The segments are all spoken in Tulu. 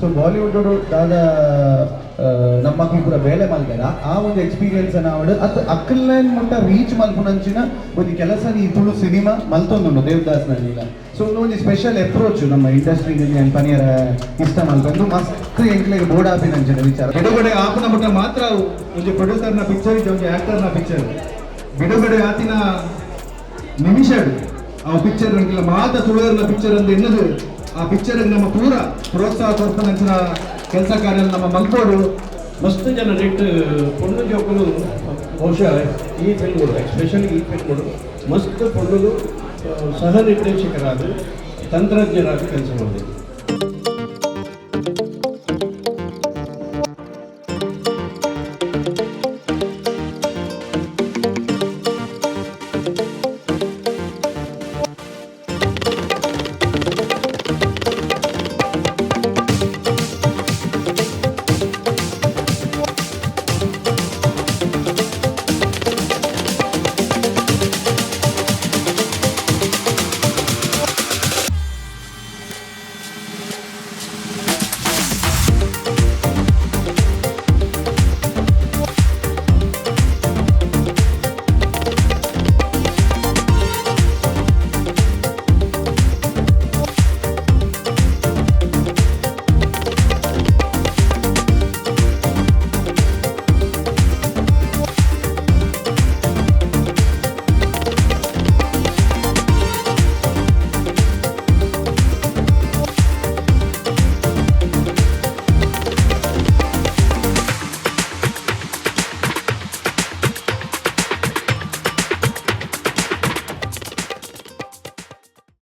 ಸೊ ಬಾಲಿವುಡ್ ದಾದ ನಮ್ಮಕ್ಲು ಪೂರ ಬೇಲೆ ಮಲ್ದೆರ ಆ ಒಂದು ಎಕ್ಸ್ಪೀರಿಯನ್ಸ್ ಆವಡ್ ಅತ್ ಅಕ್ಲೆನ್ ಮುಟ್ಟ ರೀಚ್ ಮಲ್ಪುನಂಚಿನ ಒಂಜಿ ಕೆಲಸ ಈ ತುಳು ಸಿನಿಮಾ ಮಲ್ತೊಂದುಂಡು ದೇವದಾಸ್ ಲೀಲಾ. ಸೊ ಒಂಜಿ ಸ್ಪೆಷಲ್ ಅಪ್ರೋಚ್ ನಮ್ಮ ಇಂಡಸ್ಟ್ರಿ ಪನಿಯರ ಇಷ್ಟ ಮಲ್ತೊಂದು ಮಸ್ತ್ ಎಂಕ್ಲೆಗ್ ಬೋರ್ಡ್ ಆಪಿನಂಚಿನ ವಿಚಾರ. ಬಿಡುಗಡೆ ಆಪನ ಮಟ್ಟ ಮಾತ್ರ ಒಂಜಿ ಪ್ರೊಡ್ಯೂಸರ್ನ ಪಿಕ್ಚರ್ ಇಜ್ಜಿ, ಒಂಜಿ ಆಕ್ಟರ್ನ ಪಿಕ್ಚರ್. ಬಿಡುಗಡೆ ಆತಿನ ನಿಮಿಷ ಆ ಪಿಕ್ಚರ್ ನಂಗಿಲ್ಲ ಮಾತ ತುಳುವರ್ನ ಪಿಕ್ಚರ್ ಅಂದ್ ಎನ್ನದು ಆ ಪಿಕ್ಚರ್ ನಮ್ಮ ಪೂರ ಪ್ರೋತ್ಸಾಹ ಕೊರ್ಪುನಂಚಿನ ಕೆಲಸ ಕಾರ್ಯ ನಮ್ಮ ಮಲ್ಪೋಡು. ಮಸ್ತ್ ಜನ ನೆಟ್ ಪೊಣ್ಣು ಜೋಕುಲು, ಬಹುಶಃ ಈ ಫಿಲ್ಮ್ಗಳು, ಎಸ್ಪೆಷಲಿ ಈ ಫಿಲ್ಮ್ಗಳು ಮಸ್ತ್ ಪೊಣ್ಣುಲು ಸಹ ನಿರ್ದೇಶಕರಾದ, ತಂತ್ರಜ್ಞರಾಗಿ ಕೆಲಸ ಮಾಡಿದೆ.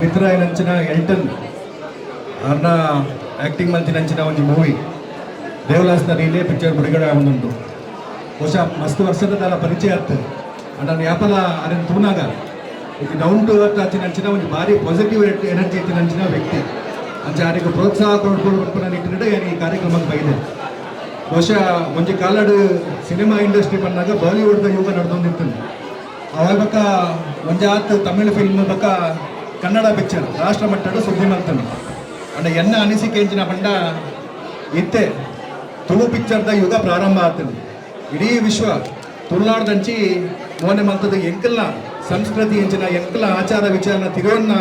ಮಿತ್ರ ನಂಚಿನ ಎಲ್ಟನ್ ಅರ್ನ ಆಕ್ಟಿಂಗ್ ಮಲ್ತಿನಂಚಿನ ಒಂಜಿ ಮೂವಿ ದೇವಲಾಸ್ನ ಲೀಲೆ ಪಿಕ್ಚರ್ ಬಿಡುಗಡೆ ಆವೊಂದುಂಡು. ಬಹುಶಃ ಮಸ್ತ್ ವರ್ಷದ ದಾಲ ಪರಿಚಯ ಆತ್. ಅಂಡ ಯಾಪಲ ಅರೆನ್ ತೂನಾಗ ಒಂಜಿ ಡೌನ್ ಟು ಅರ್ತ್ ಆಚಿನಂಚಿನ, ಒಂಜಿ ಭಾರಿ ಪಾಸಿಟಿವ್ ಎನರ್ಜಿ ಇತ್ತಿನಂಚಿನ ವ್ಯಕ್ತಿ. ಅಂಚ ಆರೆಗ್ ಪ್ರೋತ್ಸಾಹ ಕೊಡ್ಕೊಡು ಪನ್ಪುನ ನಿಟ್ಟಿನಡ್ ಯಾನ್ ಈ ಕಾರ್ಯಕ್ರಮಕ್ಕೆ ಬೈದೆ. ಬಹುಶಃ ಒಂಜಿ ಕಾಲಡ್ ಸಿನಿಮಾ ಇಂಡಸ್ಟ್ರಿ ಬಂದಾಗ ಬಾಲಿವುಡ್ದ ಯುಗ ನಡೆದೊಂದಿತ್ತು. ಅವಾಗ ಬೊಕ್ಕ ಒಂಜಾತ್ ತಮಿಳು ಫಿಲ್ಮ್ ಬೊಕ್ಕ ಕನ್ನಡ ಪಿಕ್ಚರ್ ರಾಷ್ಟ್ರ ಮಟ್ಟಡ್ ಸುದ್ದಿ ಮಲ್ತುಂಡು. ಅಂಡ ಎನ್ನ ಅನಿಸಿಕೆ ಎಂಚಿನ ಪಂಡ, ಇತ್ತೆ ತುಳು ಪಿಕ್ಚರ್ದ ಯುಗ ಪ್ರಾರಂಭ ಆತುಂಡು. ಇಡೀ ವಿಶ್ವ ತುಳುನಾಡ್ದಂಚಿ ಮೋನೆ ಮಲ್ತದ ಎಂಕಲ್ನ ಸಂಸ್ಕೃತಿ ಎಂಚಿನ, ಎಂಕಲ್ನ ಆಚಾರ ವಿಚಾರನ ತಿರುವನ್ನ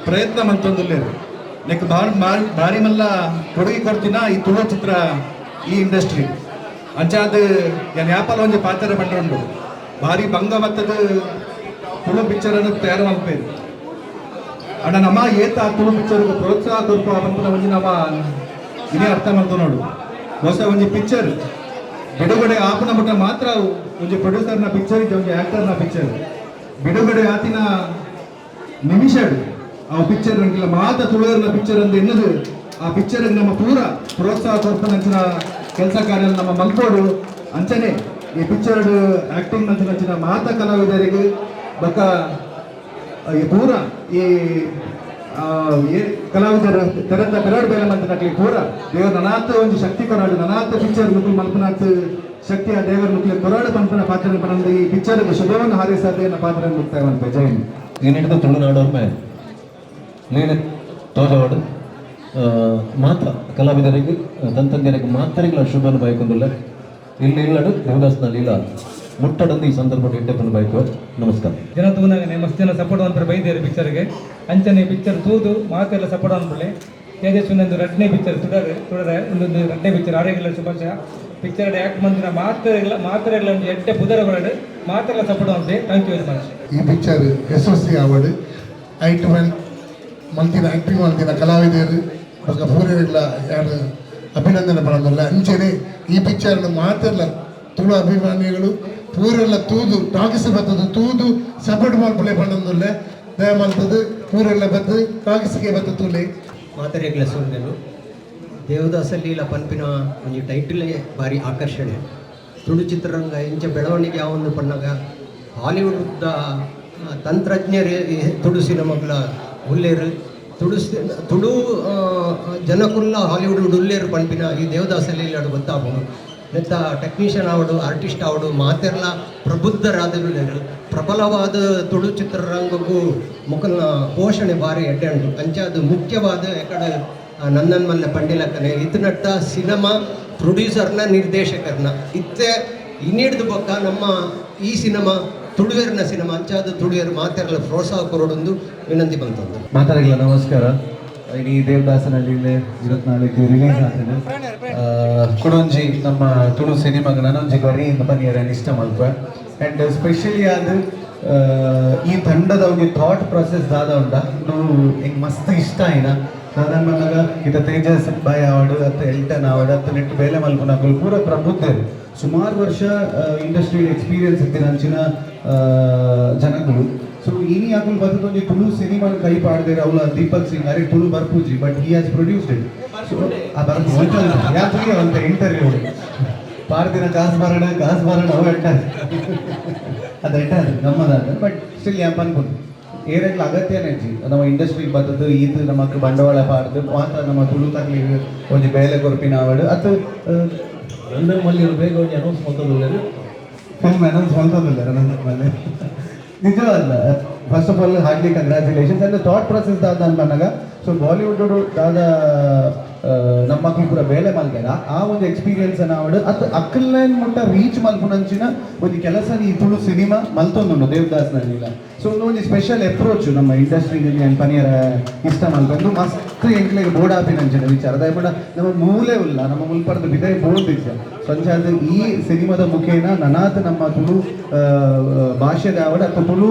ಪ್ರಯತ್ನ ಮಲ್ತೊಂದುಲ್ಲೆರ್. ನೆಕ್ ಬಾರ್ ಬಾರಿ ಮಲ್ಲ ಕೊಡುಗೆ ಕೊಡ್ತಿನ ಈ ತುಳು ಚಿತ್ರ, ಈ ಇಂಡಸ್ಟ್ರಿ. ಅಂಚಾದ್ ಯಾನ್ ಯಾಪಲ ಒಂಜಿ ಪಾತೆರ ಪಂಡ್ರುಂಡು, ಭಾರಿ ಭಂಗ ಬತ್ತದ ತುಳು ಪಿಕ್ಚರ್ ಅನ್ನು ತಯಾರು ಮಲ್ಪೇರು. ಅಂಡ ನಮ್ಮ ಏತ ಆ ತುಳು ಪಿಕ್ಚರ್ ಪ್ರೋತ್ಸಾಹ ಕೊರ್ಪ ಪನ್ಪುನ ಒಂಜಿ ನಮ್ಮ ಇದೇ ಅರ್ಥ ಮಲ್ತೊನೊಡು. ಬಹುಶಃ ಒಂಜಿ ಪಿಕ್ಚರ್ ಬಿಡುಗಡೆ ಆಪುನ ಮಟ್ಟ ಮಾತ್ರ ಒಂಜಿ ಪ್ರೊಡ್ಯೂಸರ್ನ ಪಿಕ್ಚರ್ ಇಜ್ಜಿ, ಒಂಜಿ ಆಕ್ಟರ್ನ ಪಿಕ್ಚರ್. ಬಿಡುಗಡೆ ಆತಿನ ನಿಮಿಷ ಆ ಪಿಕ್ಚರ್ ನಂಗಿಲ್ಲ ಮಾತ ತುಳುವರ್ನ ಪಿಕ್ಚರ್ ಅಂದ್ ಎನ್ನದು ಆ ಪಿಕ್ಚರ್ ನಮ್ಮ ಪೂರ ಪ್ರೋತ್ಸಾಹ ಕೊರ್ಪುನಂಚಿನ ಕೆಲಸ ಕಾರ್ಯ ನಮ್ಮ ಮಲ್ಪೋಡು. ಅಂಚನೆ ಈ ಪಿಕ್ಚರ್ ಆಕ್ಟಿಂಗ್ ಮಲ್ತಿನಂಚಿನ ಮಾತ ಕಲಾವಿದರಿಗೆ ಬೊಕ್ಕ ಈ ಪೂರ ಈ ಕಲಾವಿದರು ತೆರೆತ ಪೆರಡ್ ಬೇಲೆ ಮಲ್ತಿನಕ್ಲೆಗ್ ಪೂರ ದೇವರ್ ನನಾತ್ ಒಂಜಿ ಶಕ್ತಿ ಕೊರಡು, ನನಾತ್ ಪಿಕ್ಚರ್ ಮುಕ್ಲು ಮಲ್ಪನಾತ್ ಶಕ್ತಿ ಆ ದೇವರ ಮುಕ್ಲು ಕೊರಡು ಪನ್ಪುನ ಪಾತ್ರ ಪನಂದು ಈ ಪಿಕ್ಚರ್ ಶುಭವನ್ನು ಹಾರೈಸಾದೆ ಪಾತ್ರ ಮುಕ್ತಾಯ ಮಲ್ಪೆ. ಜೈ ಹಿಂದ್. ಏನಿಡ್ದು ತುಳುನಾಡೊರ್ಮೆ ಲೀಲೆ ತೋಜವಾಡು ಮಾತ್ರ ಕಲಾವಿದರಿಗೆ, ತಂತ್ರಜ್ಞರಿಗೆ ಮಾತರಿಗಳ ಶುಭನ ಬಯಕೊಂದುಲ್ಲ. ಇಲ್ಲಿ ಇಲ್ಲಡು ದೇವದಾಸ್ನ ಲೀಲಾ ಮುಟ್ಟಡಂದು ಈ ಸಂದರ್ಭದ ಎಡ್ಡೆಪ್ಪನ ಬಯಕುವ. ನಮಸ್ಕಾರ. ಜನ ತೂನಾಗನೆ ಮಸ್ತ್ ಜನ ಸಪೋರ್ಟ್ ಮನ್ಪರೆ ಬೈದೇರು ಪಿಕ್ಚರ್ಗೆ. ಅಂಚನೆ ಪಿಕ್ಚರ್ ತೂದು ಮಾತೆಲ್ಲ ಸಪೋರ್ಟ್ ಮನ್ಪುಲೆ. ತೇಜಸ್ವಿನೊಂದು ರಡ್ಡನೇ ಪಿಕ್ಚರ್ ತುಡರ್ ತುಡರೆ, ಒಂದೊಂದು ರಡ್ಡನೇ ಪಿಕ್ಚರ್. ಆರೆಗೆಲ್ಲ ಶುಭಾಶಯ. ಪಿಕ್ಚರ್ ಆ್ಯಕ್ಟ್ ಮಂದಿನ ಮಾತೆರೆಗ್ಲ ಮಾತೆರೆಗ್ಲ ಒಂಜಿ ಎಡ್ಡೆ ಪುದರ್ ಬರಡ್. ಮಾತೆಲ್ಲ ಸಪೋರ್ಟ್ ಮನ್ಪೆ. Thank you very much. ಈ ಪಿಕ್ಚರ್ ಯಶಸ್ವಿ ಆವಡ್. ಐಟ್ ಮಲ್ತಿನ ಆ್ಯಕ್ಟಿಂಗ್ ಮಲ್ತಿನ ಕಲಾವಿದರು ಬೊಕ್ಕ ಪೂರೆರೆಗ್ಲ ಯಾನ್ ಅಭಿನಂದನೆ ಪನೊಂದುಲ್ಲ. ಅಂಚನೆ ಈ ಪಿಕ್ಚರ್ನ ಮಾತೆರ್ಲ ತುಳು ಅಭಿಮಾನಿಗಳು ಪೂರೆಲ್ಲ ತೂದು, ಟಾಕೀಸ್ ಬತ್ತದು ತೂದು ಸಪೋರ್ಟ್ ಮಲ್ಪುಲೆ ಪನೊಂದುಲ್ಲೆ. ದಯ ಮಲ್ತದು ಪೂರೆಲ್ಲ ಬತ್ತು ಟಾಕೀಸ್ಗೆ ಬತ್ತು ತೂಲೆ. ಮಾತೆರೆಗ್ಲ ಸೊಲ್ಮೆಲು. ದೇವದಾಸ ಲೀಲಾ ಪನ್ಪಿನ ಒಂಜಿ ಟೈಟಲೇ ಭಾರಿ ಆಕರ್ಷಣೆ. ತುಳು ಚಿತ್ರರಂಗ ಇಂಚ ಬೆಳವಣಿಗೆ ಯಾವೊಂದು ಪನ್ನಗ ಹಾಲಿವುಡ್ದ ತಂತ್ರಜ್ಞರು ತುಳು ಸಿನಿಮಾಗಳ ಉಲ್ಲೇರು, ತುಳು ತುಳು ಜನಕುಲ್ಲ ಹಾಲಿವುಡ್ ಉಲ್ಲೇರು ಪನ್ಪಿನ ಈ ದೇವದಾಸ ಲೀಲಾಡ್ ಗೊತ್ತಾಪುಂಡು. ನೆತ್ತ ಟೆಕ್ನಿಷಿಯನ್ ಆವಡು, ಆರ್ಟಿಸ್ಟ್ ಆವಡು, ಮಾತೆರ್ಲ ಪ್ರಬುದ್ಧರಾದ ಪ್ರಬಲವಾದ ತುಳು ಚಿತ್ರರಂಗಕ್ಕೂ ಮೊಕಲ್ನ ಪೋಷಣೆ ಭಾರಿ ಎಡ್ಡೆ ಉಂಡು. ಅಂಚ ಅದು ಮುಖ್ಯವಾದ ಎಕಡೆ ನಂದನ್ ಮಲ್ಲೆ ಪಂಡಿಲಕ್ಕನೆ ಇತ್ನಟ್ಟ ಸಿನಿಮಾ ಪ್ರೊಡ್ಯೂಸರ್ನ, ನಿರ್ದೇಶಕರ್ನ ಇತ್ತೆ ಇನ್ನಿಡ್ದು ಬೊಕ್ಕ ನಮ್ಮ ಈ ಸಿನಿಮಾ ತುಳುವೆರ್ನ ಸಿನಿಮಾ. ಅಂಚಾದ ತುಳುವೆರ್ ಮಾತೆರ್ಲ ಪ್ರೋತ್ಸಾಹ ಕೊರೊಡೊಂದು ವಿನಂತಿ ಬಂತಂದು. ಮಾತಾಡಿಲ್ಲ. ನಮಸ್ಕಾರ. ಇಡೀ ದೇವದಾಸನಲ್ಲಿ 24 ರಿಲೀಸ್ ಆಗ್ತದೆ. ಕುಡೊಂಜಿ ನಮ್ಮ ತುಳು ಸಿನಿಮಾಗ ನನೊಂಜಿ ಗರಿ ಪನಿಯರ ಇಷ್ಟ ಮಲ್ಪ. ಆ್ಯಂಡ್ ಸ್ಪೆಷಲಿ ಅದು ಈ ತಂಡದವ್ಗೆ ಥಾಟ್ ಪ್ರಾಸೆಸ್ ದಾದ ಉಂಡ, ಉಂದು ಎಂಕ್ ಮಸ್ತ್ ಇಷ್ಟ ಆಯ್ನ. ದಾದ ಮಲ್ಲಾಗ ಇತ್ತ ತೇಜಸ್ ಬಾಯ್ ಆವಡ್ ಅತ್ತ ಎಲ್ಟನ್ ಆವಡ್ ಅತ್ತ ನೆಟ್ ಬೇಲೆ ಮಲ್ಪುನಕುಲು ಪೂರ ಪ್ರಬುದ್ಧರು, ಸುಮಾರು ವರ್ಷ ಇಂಡಸ್ಟ್ರಿ ಎಕ್ಸ್ಪೀರಿಯನ್ಸ್ ಇತ್ತಿನ ಅಂಚಿನ ಜನಗಳು. ಸೊ ಇನಿ ಅಕುಲು ಬತ್ತದೊಂಜಿ ತುಳು ಸಿನಿಮಾನ್ ಕೈ ಪಾಡ್ದೇರ್. ಅವಲ ದೀಪಕ್ ಸಿಂಗ್ ಅರೆ Tulu ಬರ್ಪುಜಿ, but he has produced it. So ಆ ಬರ್ಪು ಯಾಕೆ ಅಂತ ಇಂಟರ್ವ್ಯೂ ಪಾರ್ದಿನ ಕಾಸು ಬರಣ, ಕಾಸು ಬರಣ, ಅವು ಎಡ್ಡ ಅದು ಎಡ್ಡ, ಅದು ನಮ್ಮದಾದ. ಬಟ್ ಸ್ಟಿಲ್ ಯಾನ್ ಪನ್ಪುಂಡು, ಏರೆಗ್ಲ ಅಗತ್ಯನೇ ಇಜ್ಜಿ ನಮ್ಮ ಇಂಡಸ್ಟ್ರಿ ಬತ್ತದು ಈತ್ ನಮಕ್ ಬಂಡವಾಳ ಪಾಡ್ದು ಮಾತ್ರ ನಮ್ಮ ತುಳು ತಕ್ಲಿ ಒಂಜಿ ಬೇಲೆ ಕೊರ್ಪಿನ ಆವಡ್ ಅತ್ತು ನಂದನ್ ಮಲ್ಲಿ ಬೇಗ ಒಂಜಿ ಅನೌನ್ಸ್ ಮಲ್ತೊಂದುಲ್ಲೆರ್. ಫಿಲ್ಮ್ ಅನೌನ್ಸ್ ಮಲ್ತೊಂದುಲ್ಲೆರ್ ನಂದನ್ ಮಲ್ಲೆ. ನಿಜವಲ್ಲ, first of all, heartily congratulations. And thought process ದಾದ ಅನ್ಪನ್ನಗ, ಸೊ ಬಾಲಿವುಡ್ ದಾದ ನಮ್ಮಕ್ಲು ಪೂರ ಬೇಲೆ ಮಲ್ದೆರ, ಆ ಒಂದು ಎಕ್ಸ್ಪೀರಿಯನ್ಸ್ ಆವಡ್ ಅತ್ ಅಕ್ಕಲ್ನ ಮುಟ್ಟ ರೀಚ್ ಮಲ್ಪುನಂಚಿನ ಒಂಜಿ ಕೆಲಸ ಈ ತುಳು ಸಿನಿಮಾ ಮಲ್ತೊಂದುಂಡು ದೇವದಾಸ್ನ. ಸೊ ಒಂಜಿ ಸ್ಪೆಷಲ್ ಅಪ್ರೋಚ್ ನಮ್ಮ ಇಂಡಸ್ಟ್ರಿಯಲ್ಲಿ ಪನಿಯರ ಇಷ್ಟ ಮಲ್ತೊಂದು. ಮಸ್ತ್ ಎಂಕ್ಲೆಗ್ ಬೋಡಾಪಿನಂಚಿನ ವಿಚಾರ. ದಯಪಂಡ ನಮ್ಮ ಮೂಲೆ ಉಲ್ಲ, ನಮ್ಮ ಮುಲ್ಪರ್ದ ಬಿದೈ ಬೋರ್ದಿಜ್ಜ. ಸೊ ಅಂಚಾದ್ ಈ ಸಿನಿಮಾದ ಮುಖೇನ ನನಾತ್ ನಮ್ಮ ತುಳು ಭಾಷೆದ ಆವಡ್ ಅಥವಾ ತುಳು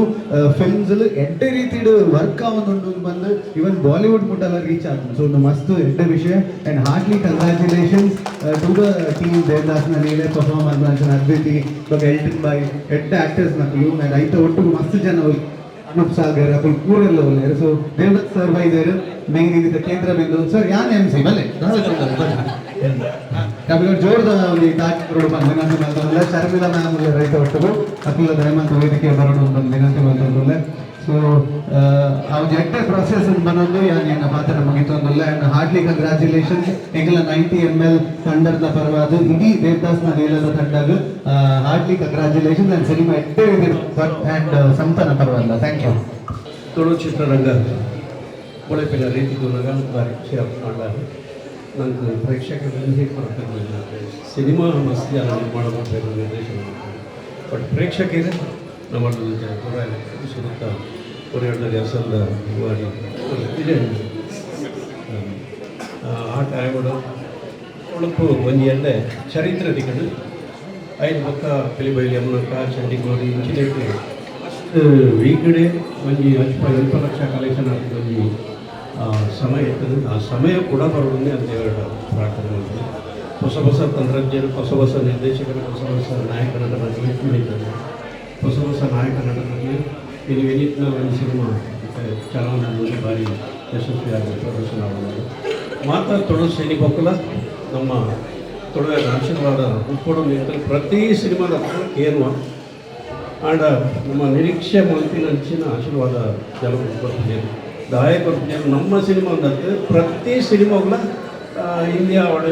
ಫಿಲ್ಮ್ಸ್ ಎಡ್ಡೆ ರೀತಿಡ್ ವರ್ಕ್ ಆವೊಂದುಂಡು ಬಂದು ಇವನ್ ಬಾಲಿವುಡ್ ಮುಟ್ಟಲ ರೀಚ್ ಆತುಂಡು. ಸೊ ಒಂದು ಮಸ್ತ್ ಎಡ್ಡೆ ವಿಷಯ, and heartily congratulations to the team. ದೇವದಾಸ್ನ Leele perform ಮಲ್ಪುನಂಚಿನ ಅದ್ವಿತಿ ಬೊಕ್ಕ ಎಲ್ಟನ್ ಬಾಯ್, ಎಡ್ಡೆ ಆಕ್ಟರ್ಸ್ ನಕುಲು. ಅಂಡ್ ಐತ ಒಟ್ಟುಗು ಮಸ್ತ್ ಜನ, ಅನೂಪ್ ಸಾಗರ್ ಅಕುಲು ಪೂರೆಲ್ಲ ಉಲ್ಲೆರ್. ಸೊ ದೇವದಾಸ್ ಸರ್ ಬೈದೇರ್, ಮೇನ್ ಇದಕ್ಕೆ ಕೇಂದ್ರ ಬಿಂದು ಸರ್. ಯಾನ್ ಎಂ ಸಿ ಬಲ್ಲೆ ಕಬಿಲ ಜೋರ್ದ ಒಂಜಿ ತಾಕಿ ಬರೋಡು ಪಂದ್ ವಿನಂತಿ ಮಲ್ತೊಂದುಲ್ಲೆ. ಶರ್ಮಿಳಾ ಮ್ಯಾಮ್ ಉಲ್ಲೆರ್ ರೈತ ಒಟ್ಟುಗು. ಅಕುಲ ದಯಮಲ್ತ್ ವೇದಿಕೆ ಬರೋಡು ಪಂದ್ ವಿನಂತಿ ಮಲ್ತೊಂದುಲ್ಲೆ. ಸೊ ಆ ಒಂಜಿ ಎಡ್ಡೆ ಪ್ರಾಸೆಸ್ ಬನೊಂದು ಯಾನ್ ಎನ್ನ ಪಾತ್ರ ಮುಗಿತೊಂದುಲ್ಲೆ. ಅಂಡ್ ಹಾರ್ಟ್ಲಿ ಕಂಗ್ರಾಚುಲೇಷನ್ಸ್. ಎಂಕಲ್ನ 90 ಎಂಎಲ್ ತಂಡದ ಪರವಾದ್ ಇಡೀ ದೇವದಾಸ್ನ ಲೀಲದ ತಂಡಗ್ ಹಾರ್ಟ್ಲಿ ಕಂಗ್ರಾಚುಲೇಷನ್ಸ್. ಅಂಡ್ ಸಿನಿಮಾ ಎಡ್ಡೆ ಇದೆ ಅಂಡ್ ಸಂತಾನ ಪರವಲ್ಲ. Thank you. Tulu ಚಿತ್ರರಂಗ ಉಳಿಪಿನ ರೀತಿ ತೂನಗ ಭಾರಿ ಖುಷಿ ಆಪುಂಡು. ನಂಗೆ ಪ್ರೇಕ್ಷಕರಿಗೆ ಕೊರತೆ, ಸಿನಿಮಾ ಮಸ್ತ್ ಜನ ನಿರ್ಮಾಣ ಮಾಡ್ತಾರೆ, ನಿರ್ದೇಶನ ಮಾಡ್ತಾರೆ, ಬಟ್ ಪ್ರೇಕ್ಷಕರು ನಮ್ಮ ಪೂರ ಸುತ್ತ ಒಂದು ಅಸಲ್ದ ಮಾಡಿ ಇದೆ. ಆ ಟೈಮುಡು ಉಳುಪು ಒಂಜಿ ಎಲ್ಲೆ ಚರಿತ್ರೆ ತಿಕ್ಕಡು. ಐದು ಬೊಕ್ಕ ಪಿಲಿಬೈಲಿ ಯಮುನಕ್ಕ, ಚಂಡಿಗೋಡಿ ಇಂಚಿನೆಟ್ ವೀಕಡೆ ಒಂಜಿ 5 ಲಕ್ಷ ಕಲೆಕ್ಷನ್ ಆಗ್ತದೆ. ಒಂಜಿ ಸಮಯ ಇರ್ತದೆ. ಆ ಸಮಯ ಕೂಡ ಬರೋದನ್ನೇ ಅಂತ ದೇವರ ಪ್ರಾರ್ಥನೆ ಮಾಡ್ತೀವಿ. ಹೊಸ ಹೊಸ ತಂತ್ರಜ್ಞರು, ಹೊಸ ಹೊಸ ನಿರ್ದೇಶಕರು, ಹೊಸ ಹೊಸ ನಾಯಕ ನಟರ ಮೀಟ್, ಹೊಸ ಹೊಸ ನಾಯಕ ನಟರಲ್ಲಿ ಇದು ವಿನೀತ್ನ ಒಂದು ಸಿನಿಮಾ ಚಲನ ಮುಂದೆ ಭಾರಿ ಯಶಸ್ವಿಯಾಗಿ ಪ್ರದರ್ಶನ ಆಗುವುದು. ಮಾತ್ರ ತುಳು ಸೈನಿಕಕ್ಕಲ ನಮ್ಮ ತುಳುವಿನ ಆಶೀರ್ವಾದ ಉಪ್ಪಡು ನಿಂತು ಪ್ರತಿ ಸಿನಿಮಾದ ಕೇನುವ ಆಂಡ ನಮ್ಮ ನಿರೀಕ್ಷೆ ಮಲ್ತಿನಂಚಿನ ಆಶೀರ್ವಾದ ಜನ ಕೊಡ್ತಿದ್ದೇನೆ, ದಾಯ ಕೊಡ್ತಿದ್ದೇನೆ. ನಮ್ಮ ಸಿನಿಮಾ ಒಂದತ್ತು, ಪ್ರತಿ ಸಿನಿಮಾಗಳ ಹಿಂದಿ ಆವಡು,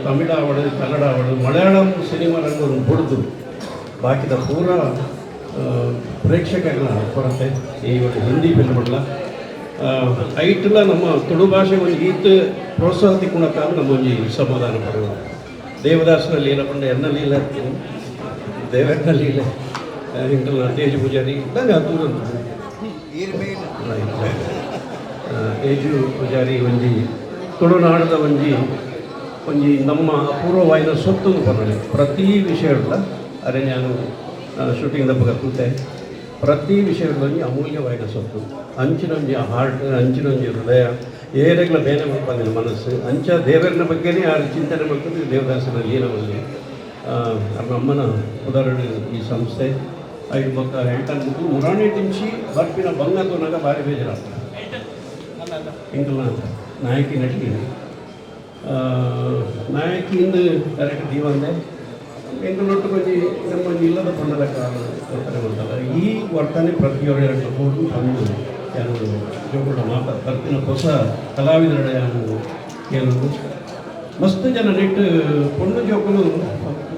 ತಮಿಳು ಆವಡು, ಕನ್ನಡ ಆವಡು, ಮಲಯಾಳಂ ಸಿನಿಮಾ ರಂಗ ಒಂದು ಬುಡ್ದು ಬಾಕಿದ ಪೂರ ಪ್ರೇಕ್ಷಕರ ಕೊರತೆ. ಈ ಒಂದು ಹಿಂದಿ ಫಿಲ್ಮ್ಗಳ ಐಟ್ಲ ನಮ್ಮ ತುಳು ಭಾಷೆ ಒಂದು ಈತ್ ಪ್ರೋತ್ಸಾಹ ತಿಕ್ಕುಣಕ್ಕಾಗ ನಮ್ಮ ಒಂಜಿ ಸಮಾಧಾನ ಪಡುವ. ದೇವದಾಸನ ಲೀಲ ಪಂಡ ಎನ್ನ ಲೀಲ, ದೇವರ ಲೀಲೆ. ಇಂಟಲ್ ತೇಜು ಪೂಜಾರಿ ಇದ್ದಾಗ ದೂರ ತೇಜು ಪೂಜಾರಿ ಒಂಜಿ ತುಳುನಾಡದ ಒಂಜಿ ಒಂಜಿ ನಮ್ಮ ಅಪೂರ್ವವಾಯಿನ ಸೊತ್ತು ಪನ್ನೊಲಿ. ಪ್ರತಿ ವಿಷಯಡ್ಲ ಅರೆ ನಾನು ಶೂಟಿಂಗ್ ದಪ್ಪಗ ತೂತೆ, ಪ್ರತಿ ವಿಷಯದಲ್ಲಿ ಅಮೂಲ್ಯವಾಯಿನ ಸೊತ್ತು. ಅಂಚಿನೊಂಜಿ ಹಾರ್ಟ್, ಅಂಚಿನೊಂಜಿ ಹೃದಯ, ಏರೆಗ್ಲ ಬೇನೆ ಮಲ್ಪಂದಿನ ಮನಸ್ಸು. ಅಂಚ ದೇವರನ ಬಗ್ಗೆನೇ ಯಾರು ಚಿಂತನೆ ಮಾಡ್ತದೆ. ದೇವದಾಸನ ಲೀಲವಲ್ಲಿ ಅಮ್ಮನ ಉದಾಹರಣೆ ಈ ಸಂಸ್ಥೆ. ಐದು ಬೊಕ್ಕ ಹೇಳ್ತಾನೆ ಮುರಾಣಿ ಟಿಂಚಿ ಬರ್ಪಿನ ಬಂಗ ತೂನಗ ಭಾರಿ ಬೇಜಾರಾಗ್ತದೆ. ಎಂಕಲ್ನ ನಾಯಕಿ ನಟಿ, ನಾಯಕಿಯಿಂದ ಕರೆಕ್ಟ್ ದೀವಂದೆ ಎಂಕಲ್ನೊಟ್ಟು ಒಂಜಿ ನಮ್ಮ ಒಂಜಿ ಇಲ್ಲದ ಪೊಣ್ಣದ ವರ್ತನೆ ಮಾಡ್ತಾರೆ. ಈ ವರ್ತನೆ ಪ್ರತಿಯೊಬ್ಬರು ಎರಡು ಕೊಡು ಬಂದು ಯಾನು ಜೋಗುಳ ಮಾತ ಬರ್ಪಿನ ಹೊಸ ಕಲಾವಿದರ ಯಾನು ಏನು ಮಸ್ತ್ ಜನ ನೆಟ್ ಪೊಣ್ಣು ಜೋಕುಲು,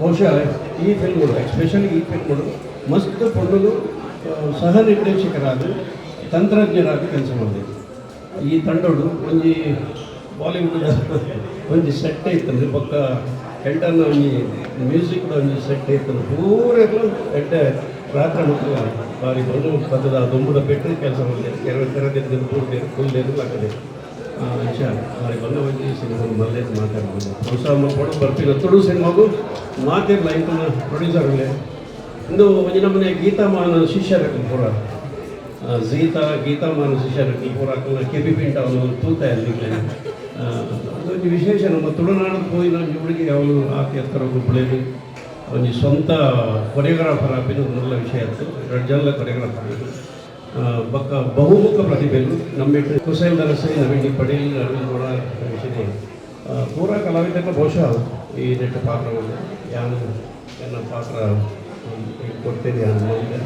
ಬಹುಶಃ ಈ ಫಿಲ್ಮ್ಗಳು, ಎಸ್ಪೆಷಲಿ ಈ ಫಿಲ್ಮ್ಗಳು ಮಸ್ತ್ ಪೊಣ್ಣುಲು ಸಹ ನಿರ್ದೇಶಕರಾದ, ತಂತ್ರಜ್ಞರಾಗಿ ಕೆಲಸ ಮಾಡಿದೆ. ಈ ತಂಡೋಡು ಒಂಜಿ ಬಾಲಿವುಡ್ ಒಂಜಿ ಸೆಟ್ ಇತ್ತಂದ್ರೆ, ಬೊಕ್ಕ ಎಲ್ಟನ್ ಒಂಜಿ ಮ್ಯೂಸಿಕ್ ಒಂಜಿ ಸೆಟ್ ಇತ್ತಂದ್ರೆ, ಪೂರೆಗ್ಲ ಎಡ್ಡೆ. ರಾತ್ರಿ ಮುಟ್ಟ ಬಾರಿ ಬಂದು ಪತ್ತದ ದೊಂಬುದ ಪೆಟ್ಟು ಕೆಲಸ ಮಾಡಿದೆ. ಎರಡು ತೆರದಿದ್ದು ಪೂರ್ದೇರು ಕುಲ್ದೇರು ಲಕ್ಕದೆ. ಅಂಚ ಬಾರಿ ಬಂದ ಒಂಜಿ ಸಿನಿಮಾ ಮಲ್ಲೇದು ಮಾತಾಡ್ಬೋದು. ಹೊಸ ಮಕ್ಕಳು ಬರ್ಪಿನ ತುಳು ಸಿನಿಮಾಗು ಮಾತಿರ್ಲ. ಇಂತನ ಪ್ರೊಡ್ಯೂಸರ್ ಇಂದು ಒಂಜಿ ನಮ್ಮನೆ ಗೀತಾ ಮಾನ ಶಿಷ್ಯರಕ್ಕೆ ಪೂರ, ಗೀತಾ ಗೀತಾ ಮಾನ ಶಿಷ್ಯರಕ್ಕೆ ಪೂರ ಕೆ ಪಿ ಪಿಂಟ ಅವನು ತೂತ ಇಲ್ಲಿಗ್ಲೆ. ಅದೊಂದು ವಿಶೇಷ. ನಮ್ಮ ತುಳುನಾಡು ಪೋಯಿನ ಒಂಜಿ ಹುಡುಗಿ ಅವನು ಆತಿ ಎತ್ತರ ಗುಬ್ಬಳೇನು ಒಂಜಿ ಸ್ವಂತ ಕೊರಿಯೋಗ್ರಾಫರ್ ಆಪಿನ ಒಂದು ಮಲ್ಲ ವಿಷಯ ಇತ್ತು. ಎರಡು ಜನ ಕೊರಿಯೋಗ್ರಾಫರ್. ಬೊಕ್ಕ ಬಹುಮುಖ ಪ್ರತಿಭೆಗಳು ನಮ್ಮ ಕುಸೈಲ್ ದರಸೈ, ನವೀನ್ ಪಟೇಲ್, ಅರವಿಂದ್ ಗೌಡ ವಿಷಯ ಪೂರಾ ಕಲಾವಿದರ ಬಹುಶಃ ಈ ನೆಟ್ಟ ಪಾತ್ರವನ್ನು ಯಾನು ನನ್ನ ಪಾತ್ರ ಕೊಡ್ತೇನೆ. ಯಾನು ಮುಂದೆ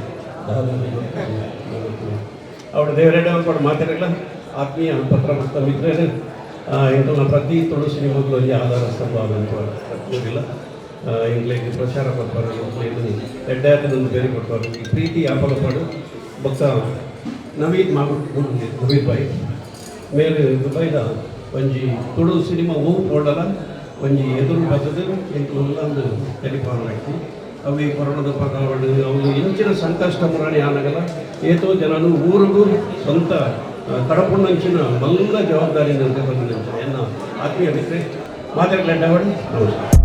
ಅವಳು ದೇವರೆಡ್ಡ ಕೂಡ ಮಾತಾಡಲ್ಲ. ಆತ್ಮೀಯ ಪತ್ರಕರ್ತ ಮಿತ್ರರೇ, ಇಂಥ ಪ್ರತಿ ತುಳು ಸಿನಿಮಾಗಳು ಒಂಜಿ ಆಧಾರ ಸ್ತಂಭ ಅಂತ ಇಲ್ಲ. ಇಂಗ್ಲೇಜ್ ಪ್ರಚಾರ ಕೊಡ್ತಾರೆ, ಇಂಗ್ಲೇಜ್ ಎಡ್ಡೆ ಬೇರೆ ಕೊಡ್ತಾರೆ. ಈ ಪ್ರೀತಿ ಯಾಪಲ ಪಾಡು. ಬೊಕ್ಕ ನವೀದ್ ಮಾಗುಟ್, ನವೀದ್ ಬಾಯ್ ಮೇರೆ ದುಬೈದ ಒಂಜಿ ತುಳು ಸಿನಿಮಾ ಹೂ ಪೋಡಲ ಒಂಜಿ ಎದುರು ಬತ್ತದು ಎಂಕುಲು ಒಂದು ಟೆಲಿಫೋನ್ ಹಾಕಿ ಅವು ಈ ಕೊರೋನಾದ ಪ್ರಕಾರ ಅವು ಇಂಚಿನ ಸಂಕಷ್ಟ ಮುರಾಣಿ ಆನಗಲ ಏತೋ ಜನನು ಊರಿಗೂ ಸ್ವಂತ ಕಡಪುಣ್ಣಂಚಿನ ಮಲ್ಲ ಜವಾಬ್ದಾರಿ ಬಂದಿನ ಎನ್ನ ಆತ್ಮೀಯ ಮಿತ್ರೆ ಮಾತಾಡಲಿ. ನಮಸ್ಕಾರ.